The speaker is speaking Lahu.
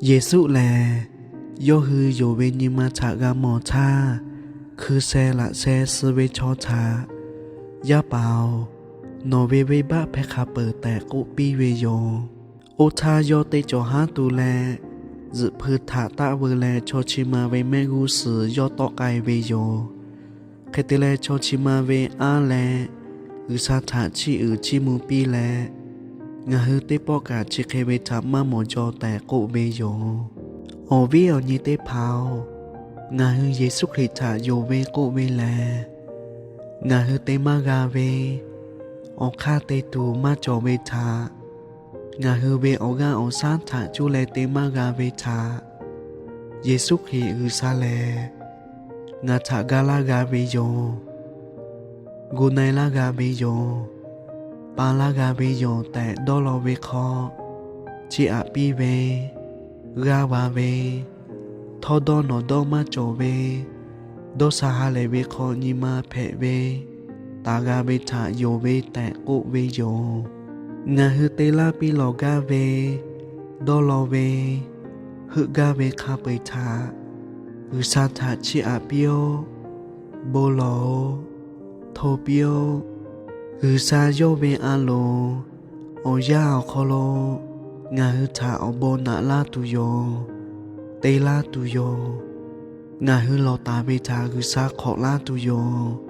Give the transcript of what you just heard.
Yeˍsuˆ lehˬ, yawˇ hui yonˍ ve nyi ma htaꞈ g'a mawˬ htaˇ, hkui sheh laꞈ sheh suh ve chaw htaꞈ, Yaˇ paˍ-oˬ, nawˬ ve venˇbaˆ hpehˇ hk'a peuˬ tehꞈ k'oˆ piˇ ve yoˬ. Oˇ htaˇ yawˇ teˇ cawˬ haˉ tu leh, zuhꞈ hpui htaꞈ taˆ veu leh chaw chi ma ve mehˆ g'uˇ suhˍ yawˇ tawˆ k'ai ve yoˬ. Hk'e te leh chaw chi ma ve anˇ leh G'uiˬsha htaꞈ chiˇ uiˍ chiˇ mvuh piˇ leh, Ngaˬ hui teˇ pawˆ kaꞈ chi hk'e ve htaꞈ maˇ mawˬ jaw tehꞈ k'oˆ ve yoˬ. Awˬ viˉ awˬ nyi teˇ hpaˍ-oˬ, ngaˬ hui Yeˍsuˆ Hkriꞈ htaꞈ yonˍ ve k'oˆ ve lehˬ, ngaˬ hui te maˇ g'a ve, awˬ hk'aˇ te tuˬ maˇ cawˬ ve htaꞈ, ngaˬ hui ve awˬ g'aˇ awˬ shaˉ htaꞈ cuˇ leh te maˇ g'a ve htaꞈ, Yeˍsuˆ Hkriꞈ G'uiˬsha lehˬ, ngaˬ htaꞈ ga laˇ g'a ve yoˬ. Gu na-e laˇ g'a ve yoˬ. Pa laˇ g'a ve yoˬ tehꞈ dawˇ law ve hk'aw, chiˇ aꞈ piˇ ve, g'aˇ va ve, htawˇdawˇnawˬdawˇ maˇ cawˬ ve, dawˇ sha ha lehˬ ve hk'aw nyi ma hpehꞈ ve, taˍ g'a ve htaꞈ yonˍ ve tehꞈ k'oˆ ve yoˬ. Ngaˬ hui te laˇ piˇ lawˬ gaˇ ve, dawˇ law ve, heuˆ gaˇ ve hk'a peu-eˬ htaꞈ G'uiˬsha htaꞈ chiˇ aꞈ piˇ-oˆ. Bon lawˬ-oꞈ. Hto piˇ-oˆ. G'uiˬsha yawˇ ve a loˍ awˬ yanˇ awˬ hk'aw lo ngaˬ hui htaꞈ awˬ bon naꞈ laˇ tuˬ yoˬ. Te laˇ tuˬ yoˬ. Ngaˬ hui lawˬ taˍ ve htaꞈ G'uiˬsha hk'awꞈ laˇ tuˬ yoˬ.